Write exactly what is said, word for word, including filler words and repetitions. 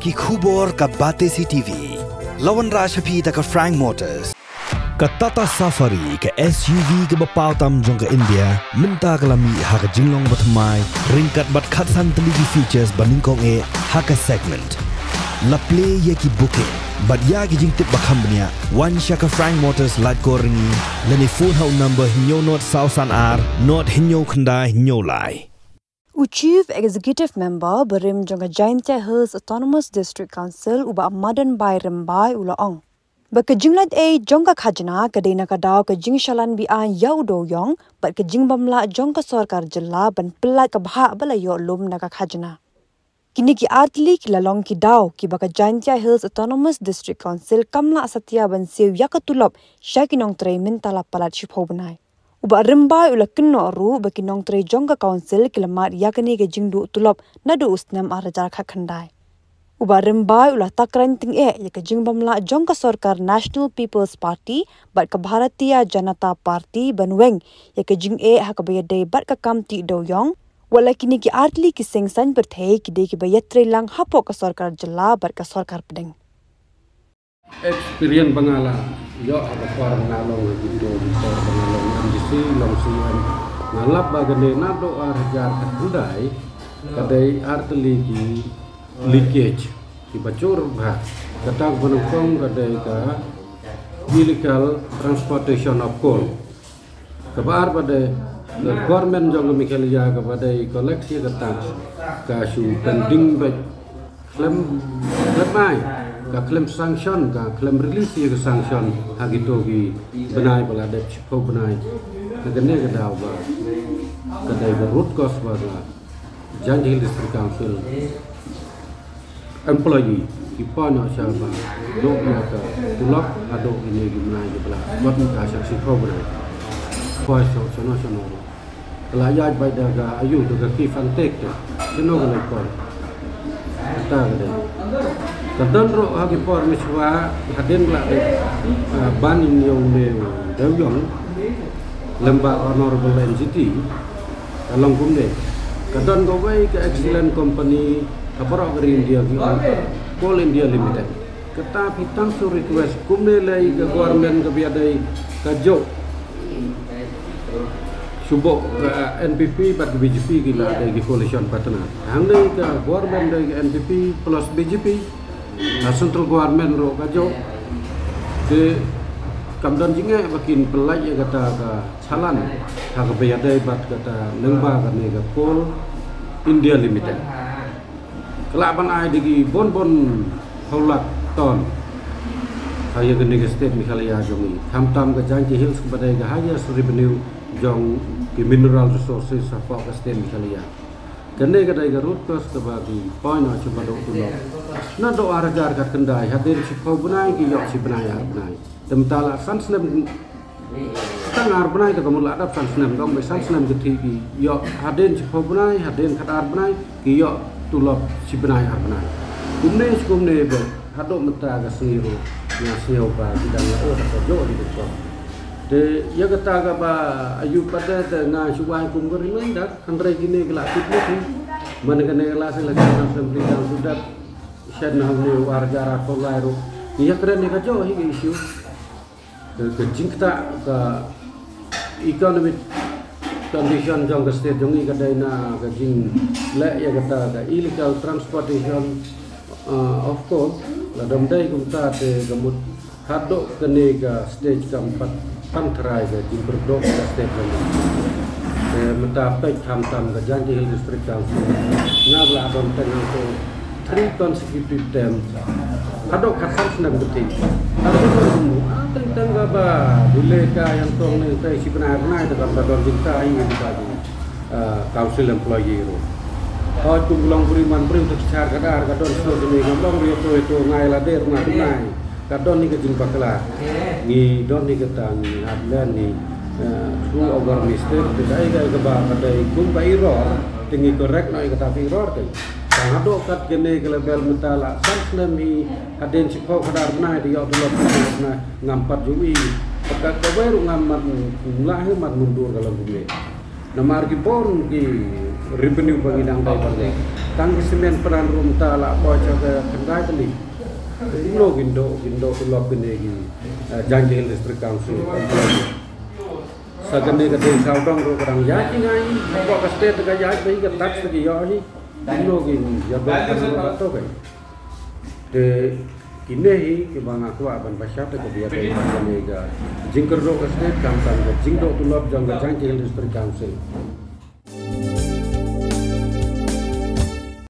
Ki khubor ka Batesi T V. La wanrah sha phi da ka Frank Motors. Ka Tata Safari, ka S U V kaba paw tam jong ka India, mynta ka la mih ha ka jinglong bathymmai, ryngkat bad khatsan tylli ki features ba nyngkong eh ha ka segment. La plie ïa ki booking bad ïa ki jingtip ba kham bniah, wan sha ka Frank Motors Laitkor Ryngi, lane phone ha u number hynñiew nod saw san ar nod hynñiew khyndai hynñiew lai. U Chief Executive Member barim jong ka Jaintia Hills Autonomous District Council, u Bah Madan Bai Rymbai, u la ong ba ka jinglait ei jong ka khajna ka dei na ka daw ka jingshalan be-aiñ ïa u dewïong bad ka jingbymlah jong ka sorkar jylla ban pyllait ka bhah ba la ïoh lum na ka khajna. Kine ki artylli ki la long ki daw kiba ka Jaintia Hills Autonomous District Council kam lah satia ban siew ïa ka tulop sha ki nongtrei mynta la palat shiphew bnai. U Bah Rymbai u la kynnoh ruh ba ki nongtrei jong ka council ki la mad ïa kane ka jingduh tulop naduh u snem ar hajar khatkhyndai. U Bah Rymbai u la takren tyngeh ïa ka jingbymlah jong ka sorkar National People's Party bad ka Bharatiya Janata Party ban weng ïa ka jingeh ha kaba ïadei bad ka kam tih dewïong. Wat la kine ki artylli ki seng saiñ pyrthei ki dei kiba ïatrei lang hapoh ka sorkar jylla bad ka sorkar pdeng. Experience ba nga la ïoh ha ka por nga long ha kito ki por ba nga long M D C, long C M. Nga lap ba kane naduh ar hajar khatkhyndai ka dei artylli ki leakage kiba jur bha. Kata kaba nyngkong ka dei ka illegal transportation of coal. Kaba ar ba dei ka government jong ka Meghalaya kaba dei collect ïa ka tax ka shu pending beit, khlem, khlem ai, ka khlem sanction, ka khlem release ïa ka sanction ha kito ki bnai ba la dep shiphew bnai. Ka kane ka daw ba ka dei ka root cause ba ka Jaintia Hills District Council employee ki pan sha ba duh ïa ka tulop haduh kine ki bnai ki ba la kot mynta sha shiphew bnai. Poi sha shano shano ruh. Ka la ïaid beit da ka ayu da ka ki fan tek te. Shano ka la poi. Kata ka dei. Ka don ruh ha ki por mynshuwa hadien la dei, ah, ban ïa une u dewïong lem bad Honorable N G T. Ka long kumne. Ka don kawei ka excellent company ha baroh ka ri India ki ong Coal India Limited. Kata phi tang shu request kumne lei ka government kaba ïadei ka jong shu buh ka N P P bad ka B J P ki la dei ki coalition partner. Hangne ka government dei ka N P P plus B J P. Ha central government ruh ka jong. Te kam don jingeh ba kin pyllait ïa kata ka challan ha kaba ïadei bad kata lyngba kane ka Coal India Limited. Ka lah ban ai da ki bun bun haw lak ton ha ïa kane ka state Meghalaya jong ngi. Khamtam ka Jaintia Hills kaba dei ka highest revenue jong ki mineral resources hapoh ka state Meghalaya. Kane ka dei ka root cause kaba ki poi noh sha ba duh tulop. Naduh ar hajar khatkhyndai hadien shiphew bnai ki ïoh shi bnai ar bnai. Te mynta la san snem, tang ar bnai te ka mut la dap san snem, dang beit san snem ki thik ki ïoh hadien shiphew bnai, hadien khatar bnai ki ïoh tulop shi bnai ar bnai. Kumne shi kumne beit haduh mynta ka sngi ruh nga sngew ba ki dang la ot ka jong ki dei. Te ïa kata kaba ayu pat te nga shu ai kum ka reminder. Hynrei kine ki la tip lut hi. Man kane ka la seng la ka san snem ki dang shu dap shen na hangne u ar hajar arphew lai ruh. Ngi ïakren ïa ka jong hi ka issue. Ka, ka jingktah ka economic condition jong ka state jong ngi ka dei na ka jingleh ïa kata ka illegal transportation, uh, of coal. Lada ym dei kumta te ka mut haduh kane ka stage kam pat pan tharai ka jingpyrdoh ka state jong ngi. Te mynta peit khamtam ka Jaintia Hills District Council. Nga ba la don teng hangto three consecutive term. Haduh khatsan snem ka thik. Haduh ka mu, ah, teng teng kaba delay ka ïa tong ne te shi bnai bnai te kam da don jingta ïa ka, ah, council employee ruh. Hooid kum long briew man briew te shar ka dar ka don shuh ne ngam long briew to to ngai la der na bnai. Ka don hi ka jingbakla. Ngi don hi kata ngi hap len hi, eh, through our mistake, te dei ka, ka ba, ka dei kum ka error, te ngi correct noh hi kata ka error te. Tang haduh kat kane ka level mynta la san snem hi, hadien shiphew khatar bnai te ïoh tulop khatar bnai, ngam pat ju i, pat ka kawei ruh ngam mad, mlah hi mad mundur ka long kumne. Namar ki bun ki revenue ba ngi dang dei ban leh. Tang ki cement plant ruh mynta la poi sha ka khyndai tylli. Kumno kin duh, kin duh tulop kine ki, eh, Jaiñtia Hills District Council. Sa kane ka dei sawdong ruh ka dang ïaid hi ngai, hapoh ka state ka ïaid beit, ka tax ka ïoh hi. Kumno kin ïa duh ka na ka to ka. Te kine hi kiba nga kwah ban bishar te ka biang kane ka jingkyrduh ka state, khamtam ka jingduh tulop jong ka Jaiñtia Hills District Council.